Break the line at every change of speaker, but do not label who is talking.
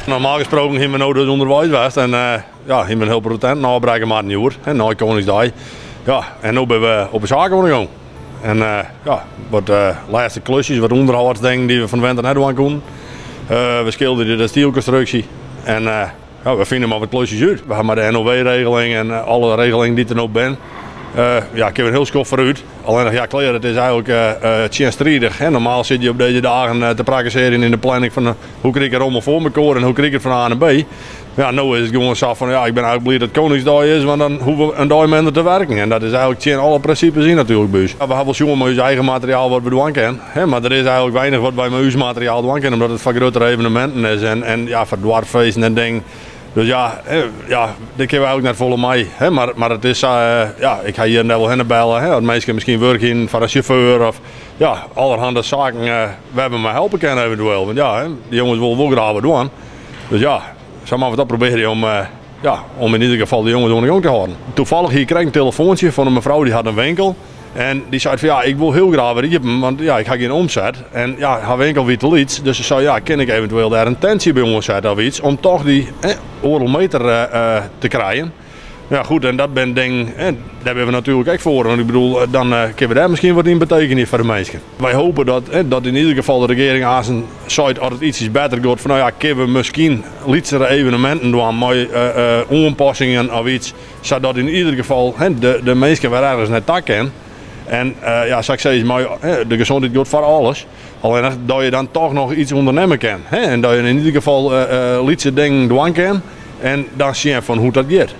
Normaal gesproken hiene we no dus ûnderweis west en ja, hiene we in hiel protte tenten ôfbrekke moatten hjoed, nei Koningsdei. Ja, en no binne we op 'e saak oan 'e gong. En ja, wat lêste klusjes, wat ûnderhâldsdingen dy't we fan 'e winter net dwaan koenen. We skilderje de stielkonstruksje en ja, we fine mar wat klusjes út. We ha mei de NOW-regeling en alle regelingen dy't der no binne, ja, kinne we in hiel skoft foarút. Allinnich ja, klear, it is eigenlik tsjinstridich. Normaal sitte je op dizze dagen te prakkesearjen yn de planning fan hoe krij ik de rommel foar mekoar en hoe krij ik it fan A nei B. Ja, no is it gewoan sa fan ja, ik bin eigenlik bliid dat Koningsdei is, want dan hoege we in dei minder te werken. En dat is eigenlik tsjin alle prinsipes yn natuerlik by ús. We ha wol sjoen mei ús eigen materiaal wat we dwaan kinne, mar der is eigenlik weinich wat wy mei ús materiaal dwaan kinne, omdat it foar gruttere eveneminten is en ja, foar doarpsfeesten en dingen. Dus ja, ja, dêr kinne we eigenlik net folle mei. Mar it is sa, ja, ik ha hjir en dêr wol hinne belle, as minsken miskien wurk hienen foar in sjauffeur of ja, allerhande saken wêr't we mei helpe kinne eventueel. Want ja, de jonges wolle wol graach wat dwaan. Dus ja, sa moatte we dat probearje om, ja, om yn ieder gefal de jonges oan de gong te hâlden. Toevallig hie ik krekt in telefoantsje fan in mefrou dy hat in winkel. En dy seit fan ja, ik wol hiel graach wer iepen, want ja, ik ha gjin omset. En ja, har winkel wie te lyts, dus se sei ja, kin ik eventueel dêr in tentsje by oansette of iets, om toch dy oardel meter te krijen. Ja goed, en dat binne dingen, dêr binne we natuerlik ek foar. Want ik bedoel, dan kinne we dêr miskien wat yn betekenje foar de minsken. Wy hopen dat yn ieder gefal de regearing aansen seit, as it ietsjes better giet, fan no ja, kinne we miskien lytsere eveneminten dwaan mei oanpassingen of iets, sadat yn ieder gefal de minsken wer ergens nei ta kinne. En ja, sa't ik sis, mei de gezondheid giet foar alles. Allinnich dat je dan toch noch iets ûndernimme kin. En dat je yn ieder gefal lytse dingen dwaan kin en dan sjen fan hoe't dat giet.